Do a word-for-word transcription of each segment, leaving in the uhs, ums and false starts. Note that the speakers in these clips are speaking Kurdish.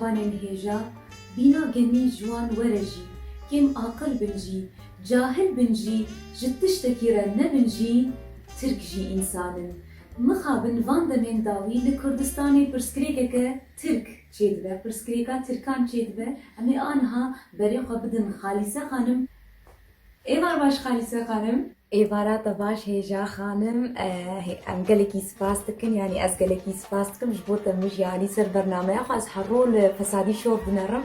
Anên hêja, bîna genî ji wan were jî, kêm aqil bin jî, cahil bin jî, ji tiştekî re nebin jî, Tirk jî însan in. Mixabin van demên dawî li Kurdistanê pirsgirêkeke Tirk çêdibe, pirsgirêka Tirkan çêdibe. Em ê aniha berê xwe bidin Xalîse Xanim. Êvar baş Xalîse Xanim. Êvara te baş Hêja Xanim. Eh, em gelekî spas dikin, yanî ez gelekî spas dikim ji bo te min jî anî ser bernameya xwe. Ez her ro li fesadî şov dinerim.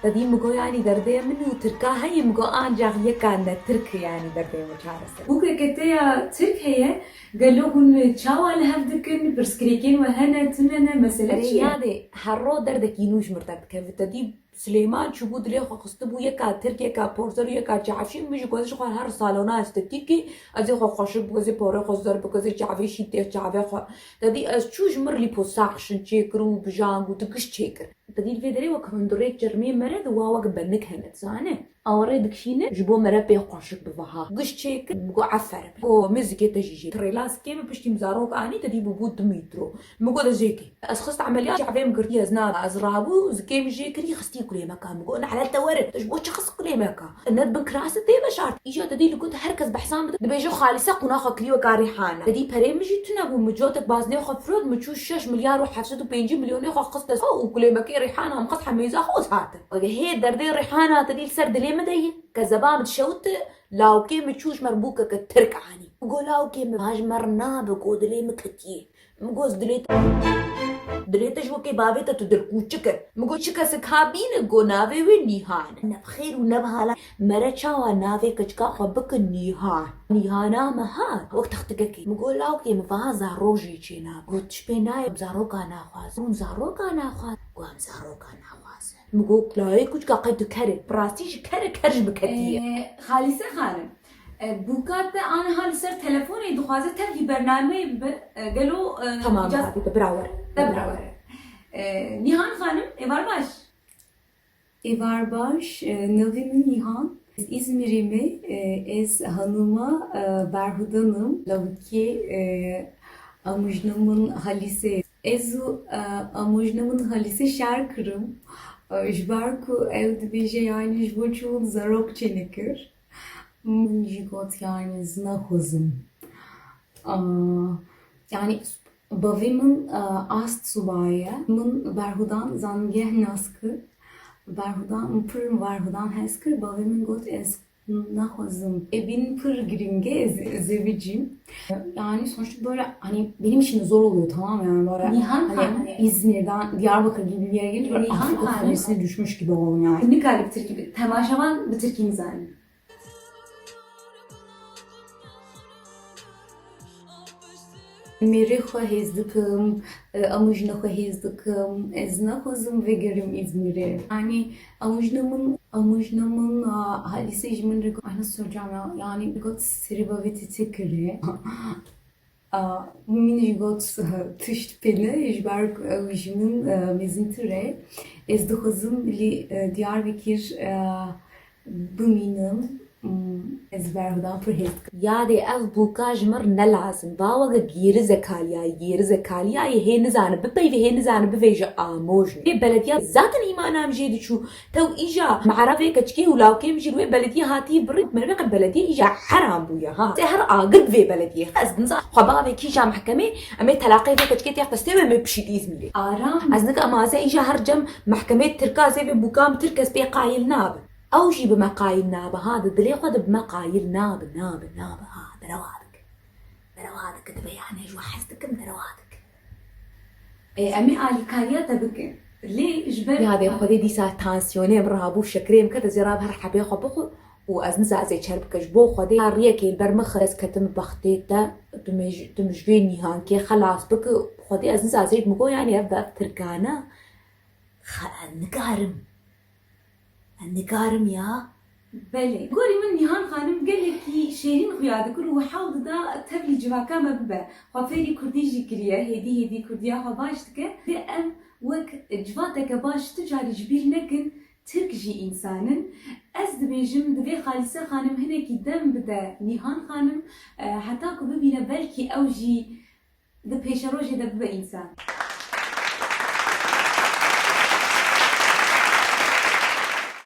Te dî min got, yanî derdê min û Tirka heye, min got, ancax yeka ne Tirk, yanî derdê min çareser. Bûkeke te ya Tirk heye, gelo hûn çawa li hev dikin, pirsgirêkên we hene, tune ne, mesele Erê çi ye? Yadê, her ro derdekî nû ji min re dikeve. Te dî Silêman çûbû dilê xwe xistibû yeka Tirk, yeka porser û yeka çavşîn, min jî got ji xwe her salona estetîkî, ez ê xwe xweşik bikim, ez ê porê xwe zer bikim, ez ê çavê şîn tê çavê xwe. Te dî ez çû ji min liposuction çêkir û bijang û tu giş çêkir. Te dî li vê derê wek hundirêk çermê mere di wa wek benik hene, dizane? Awarê dikişîne ji bo mere pê xweşik bi vaha. Giş çêkir, min got, eferim. Got, mizikê te jî jê. Trêla zikê min piştî min zarok anî, te dî bûbû du mîtro. Min got, ez jê kê. Ez xist emeliyat, çavê min girtî, ez nabe. Ez rabû, zikê min jê kirî, xistî kulêmeka. Min got, nehlet te were, tu ji bo çi xist kulêmeka? Ne di bin kirasê tê veşart. Îca te dî li ku te her kes behsan bide, dibêje Xalîse qûna xwe kirî weka Rîhana. Te dî perê min jî tune bû, min cotek baznê xwe firot, min çû şeş milyar û heft sed û pêncî milyonê xwe xist dest xwe û kulêmekê Rîhana min xist hemêza xwe û ez hatim. Hê derdê Rîhana te dî li ser dilê min de ye. Kezeba min dişewite, lawkê min çû ji me re bûkeke Tirk anî. Min got, lawkê min, ha ji me re nabe, got, dilê min ketiye. Min got, dilê te, dilê te ji wekê bavê te tu dilkûçik e. Min got, çi kesek ha bîne, got, navê wê Nîhan e. Ne bi xêr û ne bi hala. Mere çawa navê keçika xwe bikin Nîhan? Nîhana me hat, wek textikekê. Min got, lawkê min, vaha zarok jî çênabe. Got, çi pê nayê, em zaroka naxwazin. Hûn zaroka naxwazin? Got, em zaroka naxwazin. Min got, layê kûçika qey tu ker e. Bi rastî jî ker e, ker jî bi ketî ye. Ee, Xalîse Xanim, e, bûka te aniha li ser telefonê dixwaze tevlî bernameyê bibe. E, gelo, e, Tamam, îcaz- abi, te bira were. Te bira were. E, Nîhan Xanim, êvar baş. Êvar baş, e, navê min Nîhan. Ez Îzmîrê me, e, ez hanima, e, berhudan im, lawikê, e, amûjna min Halîse. Ez û, e, amûjna min Halîse şer kirim. E, ji ber ku ew dibêje, yanî ji bo çi hûn zarok çênekir. Min jî got, yanî ez naxwazim. A, yanî bavê min, a, ast subay e. Min berhudan zanîngeh nas kir. Berhudan, min pir berhudan hez kir. Bavê min got, ez naxwazim. Evin pir giring e, ez, ez ê bicîm. Yani sonuçta böyle hani benim için de zor oluyor, tamam mı? Yani böyle Nihan hani Hanım. İzmir'den Diyarbakır gibi bir yere gelince böyle Nihan Afrika Hanım. Seviyesine düşmüş gibi oldum yani. Nikare bi tirkî, temaşevan bi tirkî nizane. Mêrê xwe hêz dikim, e, amûjna xwe hêz dikim. Ez naxwazim vegerim Îzmîrê. Yanî amûjna min, amûjna min, a, Halîse ji min re got, ay, nasıl soracağım ya? Yani got, serê bavê te çi kir e? A, min jî got, tişt pê ne, ji ber ku ew ji min, e, mezintir e. Ez dixwazim li, e, Diyarbekir, e, bimînim. Hmm, ez berhudan pir hêz dikim. Yadê ev bûka ji min re ne lazim. Bawe ge gêri zekaliyayê, gêri zekaliyayê hê nizane bipeyve, hê nizane bivêje amojne. Ê belediya zaten îmana min jê diçû. Tew îja mehera vê keçikê û lawkê min jî li wê belediyê hatî birî. Min vê qet belediyê îja heram bûye ha. Tê her agir bi vê belediyê. Ez niza xwe bavê kîja mehkemê, em ê telaqê vê keçikê tê qistê wê, em ê pişît Îzmîrê. Aram. Ez nika em azê îja her cem mehkemê tirka zê vê bûka min tir kes pê qayil nabe. Ew jî bi me qayil nabe ha, di dilê xwe de bi me qayil nabe, nabe, nabe ha. Berewa dike. Berewa dike, dibe yani ji we hez dikim, berewa dike. Ê, em ê alîkariya te bikin. Lê ji ber Yadê Xwedê dîsa tansiyonê min rabû, şekerê min ket, ez ê rabe her hebê xwe bixwe û ez niza ez ê çer bike. Ji bo Xwedê riyekê li ber min xist, ez ketim bextê te, tu min ji, tu min ji vê nîhankê xelas bike. Xwedê ez niza ez ê min got, yani ev, ev tirkana xe-, nikarim. Ez nikarim ya. Belê. Gorî min Nîhan Xanim gelekî şêrîn xuya dikir û hewl dida tevlî civaka me bibe. Xwe fêrî kurdî jî kiriye, hêdî hêdî kurdiya xwe baş dike. Lê em wek civateke baş tu carî ji bîr nekin, Tirk jî însan in. Ez dibêjim, divê Xalîse Xanim hinekî dem bide Nîhan Xanim, e, heta ku bibîne belkî ew jî di pêşerojê de bibe însan.